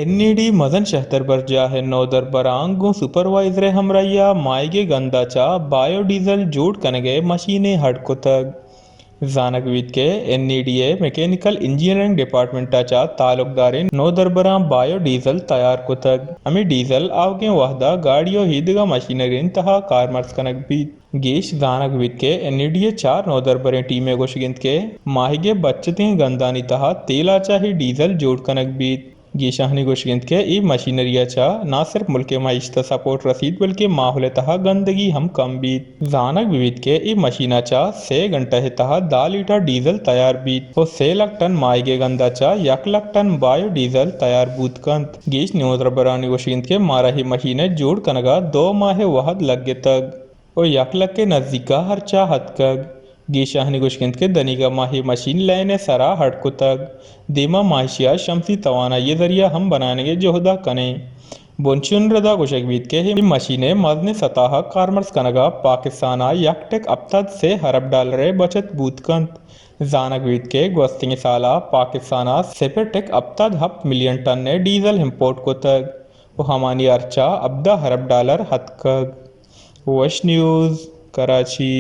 N E D مزن شہدربرجاہ ءِ نودربراں گوں سپروائزر ءِ ہمراہی ءَ ماہیگ ءِ گند ءَ چہ بایو ڈیزل جوڑ کنگ ءِ مشینے ہڈ کتگ۔ زانگ بیت کہ این ای ڈی ءِ میکینیکل انجینئرنگ ڈیپارٹمنٹ ءَ چہ تعلقداریں نودربراں بایو ڈیزل تیار کتگ۔ ہمے ڈیزل آوگیں وہد ءَ گاڑی ءُ ایدگہ مشینریانی تہا کارمرز کنگ بیت۔ گیش زانگ بیت کہ این ای ڈی ءِ چار نودربریں ٹیم ءِ گوشگ انت کہ ماہیگ ءِ بچتیں گندانی تہا تیل ءَ چہ اے ڈیزل جوڑ کنگ بیت۔ گیشانی گوشگ انت کہ اے مشینری ءَ چہ نہ صرف ملک ءِ معیشت ءَ سپورٹ رسیت، بلکہ ماحول ءِ تہا گندگی ہم کم بیت۔ زانگ بہ بیت کہ اے مشین ءَ چہ سے گھنٹہ ءِ تہا دہ لیٹر ڈیزل تیار بیت ءُ سے لکھ ٹن ماہیگ ءِ گند ءَ چہ یک لکھ ٹن بایو ڈیزل تیار بوت کنت۔ گیش نودربرانی گوشگ انت کہ مارا اے مشین ءِ جوڑ کنگ ءَ دو ماہ ءِ وہد لگتگ ءُ یک لکھ ءِ نزیک ءَ ہرچ ءَ اتکگ۔ گیشانی گوشگ انت کہ دنیگا ما اے مشین لین ءِ سرا ہڈ کتگ، دیما ما ایشی ءَ شمسی توانائی ءِ ذریعہ ہم بنائینگ ءِ جہد ءَ کنیں۔ بنشون ردا گوشگ بیت کہ اے مشین ءِ مزنیں سطح ءَ کارمرز کنگ ءَ پاکستان ءَ یک ٹک ہپتاد سے ارب ڈالر ءِ بچت بوت کنت۔ زانگ بیت کہ گوستگیں سال ءَ پاکستان ءَ صفر ٹک ہپتاد ہپت ملین ٹن ءِ ڈیزل امپورٹ کتگ ءُ ہمانی ہرچ ءَ ہبدہ ارب ڈالر اتکگ۔ وش نیوز، کراچی۔